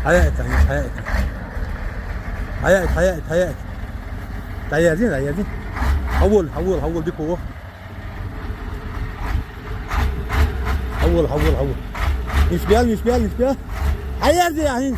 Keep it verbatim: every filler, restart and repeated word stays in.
Hayat, hayat, hayat. Hayat, hayat, hayat. Dayazin, dayazin. Hawul, hawul, hawul, di kowo. Hawul, hawul, hawul. Nisbial, nisbial, nisbial. Hayat, di ahin.